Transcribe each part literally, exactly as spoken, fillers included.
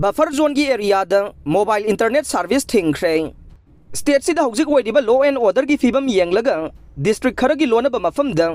Buffer zoneꯒꯤ areaꯗ mobile internet service ꯊꯤꯡꯈ꯭ꯔꯦ꯫ Stateꯁꯤꯗ ꯍꯧꯖꯤꯛ ꯑꯣꯏꯔꯤꯕ law and orderꯒꯤ ꯐꯤꯕꯝ ꯌꯦꯡꯂꯒ district ꯈꯔꯒꯤ ꯂꯣꯟꯅꯕ ꯃꯐꯝꯗ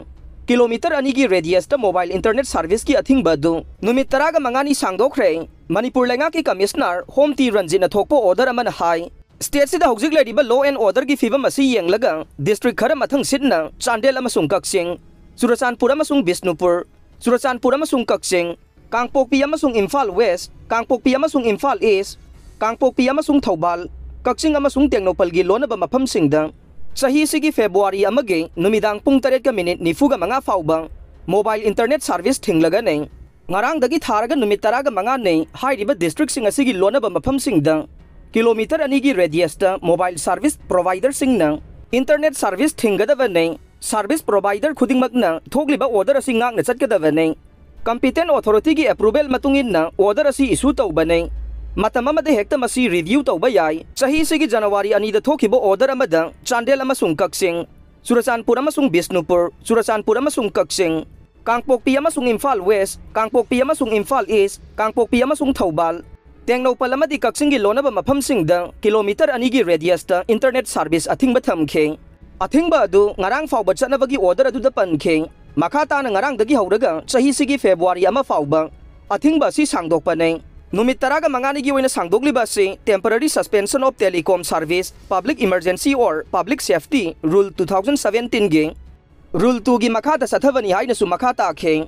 kilometre ꯑꯅꯤꯒꯤ radiusꯇ mobile internet serviceꯀꯤ ꯑꯊꯤꯡꯕ ꯑꯗꯨ ꯅꯨꯃꯤꯠ ꯇꯔꯥꯒ ꯃꯉꯥꯅꯤ ꯁꯥꯡꯗꯣꯛꯈ꯭ꯔꯦ꯫ ꯃꯅꯤꯄꯨꯔ ꯂꯩꯉꯥꯛꯀꯤ Commissioner ꯍꯣꯝ ꯇꯤ ꯔꯟꯖꯤꯠꯅ ꯊꯣꯛꯄ order ꯑꯃꯅ ꯍꯥꯏ, stateꯁꯤꯗ ꯍꯧꯖꯤꯛ ꯂꯩꯔꯤꯕ law and orderꯒꯤ ꯐꯤꯕꯝ ꯑꯁꯤ ꯌꯦꯡꯂꯒ district ꯈꯔ ꯃꯊꯪꯁꯤꯠꯅ ꯆꯥꯟꯗꯦꯜ ꯑꯃꯁꯨꯡ ꯀꯛꯆꯤꯡ, ꯆꯨꯔꯆꯥꯟꯄꯨꯔ ꯑꯃꯁꯨꯡ ꯕꯤꯁꯅꯨꯄꯨꯔ, ꯆꯨꯔꯆꯥꯟꯄꯨꯔ ꯑꯃꯁꯨꯡ ꯀꯛꯆꯤꯡ, ꯀꯥꯡꯄꯣꯛꯄꯤ ꯑꯃꯁꯨꯡ ꯏꯝꯐꯥꯜ West, ꯀꯥꯡꯄꯣꯛꯄꯤ ꯑꯃꯁꯨꯡ ꯏꯝꯐꯥꯜ East, ꯀꯥꯡꯄꯣꯛꯄꯤ ꯑꯃꯁꯨꯡ ꯊꯧꯕꯥꯜ, ꯀꯛꯆꯤꯡ ꯑꯃꯁꯨꯡ ꯇꯦꯡꯅꯧꯄꯜꯒꯤ ꯂꯣꯟꯅꯕ ꯃꯐꯝꯁꯤꯡꯗ ꯆꯍꯤꯁꯤꯒꯤ February ꯑꯃꯒꯤ ꯅꯨꯃꯤꯗꯥꯡ ꯄꯨꯡ ꯇꯔꯦꯠꯀ ꯃꯤꯅꯤꯠ ꯅꯤꯐꯨꯒ ꯃꯉꯥ ꯐꯥꯎꯕ mobile internet service ꯊꯤꯡꯂꯒꯅꯤ꯫ ꯉꯔꯥꯡꯗꯒꯤ ꯊꯥꯔꯒ ꯅꯨꯃꯤꯠ ꯇꯔꯥꯒ ꯃꯉꯥꯅꯤ ꯍꯥꯏꯔꯤꯕ districtꯁꯤꯡ ꯑꯁꯤꯒꯤ ꯂꯣꯟꯅꯕ ꯃꯐꯝꯁꯤꯡꯗ kilometre ꯑꯅꯤꯒꯤ radiusꯇ mobile service providerꯁꯤꯡꯅ internet service ꯊꯤꯡꯒꯗꯕꯅꯤ꯫ Service provider ꯈꯨꯗꯤꯡꯃꯛꯅ ꯊꯣꯛꯂꯤꯕ order ꯑꯁꯤ ꯉꯥꯛꯅ ꯆꯠꯀꯗꯕꯅꯤ꯫ Competent authorityꯒꯤ approval ꯃꯇꯨꯡ ꯏꯟꯅ order ꯑꯁꯤ issue ꯇꯧꯕꯅꯤ꯫ ꯃꯇꯝ ꯑꯃꯗ ꯍꯦꯛꯇ ꯃꯁꯤ review ꯇꯧꯕ ꯌꯥꯏ꯫ ꯆꯍꯤꯁꯤꯒꯤ January ꯑꯅꯤꯗ ꯊꯣꯛꯈꯤꯕ order ꯑꯃꯗ ꯆꯥꯟꯗꯦꯜ ꯑꯃꯁꯨꯡ ꯀꯛꯆꯤꯡ, ꯆꯨꯔꯆꯥꯟꯄꯨꯔ ꯑꯃꯁꯨꯡ ꯕꯤꯁꯅꯨꯄꯨꯔ, ꯆꯨꯔꯆꯥꯟꯄꯨꯔ ꯑꯃꯁꯨꯡ ꯀꯛꯆꯤꯡ, ꯀꯥꯡꯄꯣꯛꯄꯤ ꯑꯃꯁꯨꯡ ꯏꯝꯐꯥꯜ West, ꯀꯥꯡꯄꯣꯛꯄꯤ ꯑꯃꯁꯨꯡ ꯏꯝꯐꯥꯜ East, ꯀꯥꯡꯄꯣꯛꯄꯤ ꯑꯃꯁꯨꯡ ꯊꯧꯕꯥꯜ, ꯇꯦꯡꯅꯧꯄꯜ ꯑꯃꯗꯤ ꯀꯛꯆꯤꯡꯒꯤ ꯂꯣꯟꯅꯕ ꯃꯐꯝꯁꯤꯡꯗ kilometre ꯑꯅꯤꯒꯤ radiusꯇ internet service ꯑꯊꯤꯡꯕ ꯊꯝꯈꯤ꯫ ꯑꯊꯤꯡꯕ ꯑꯗꯨ ꯉꯔꯥꯡ ꯐꯥꯎꯕ ꯆꯠꯅꯕꯒꯤ order ꯑꯗꯨꯗ ꯄꯟꯈꯤ꯫ ꯃꯈꯥ ꯇꯥꯅ ꯉꯔꯥꯡꯗꯒꯤ ꯍꯧꯔꯒ ꯆꯍꯤꯁꯤꯒꯤ February ꯑꯃ ꯐꯥꯎꯕ ꯑꯊꯤꯡꯕ ꯑꯁꯤ ꯁꯥꯡꯗꯣꯛꯄꯅꯤ꯫ ꯅꯨꯃꯤꯠ ꯇꯔꯥꯒ ꯃꯉꯥꯅꯤꯒꯤ ꯑꯣꯏꯅ ꯁꯥꯡꯗꯣꯛꯂꯤꯕ ꯑꯁꯤ Temporary Suspension of Telecom Service, Public Emergency or Public Safety Rule two thousand seventeenꯒꯤ Rule twoꯒꯤ ꯃꯈꯥꯗ ꯆꯠꯊꯕꯅꯤ ꯍꯥꯏꯅꯁꯨ ꯃꯈꯥ ꯇꯥꯈꯤ꯫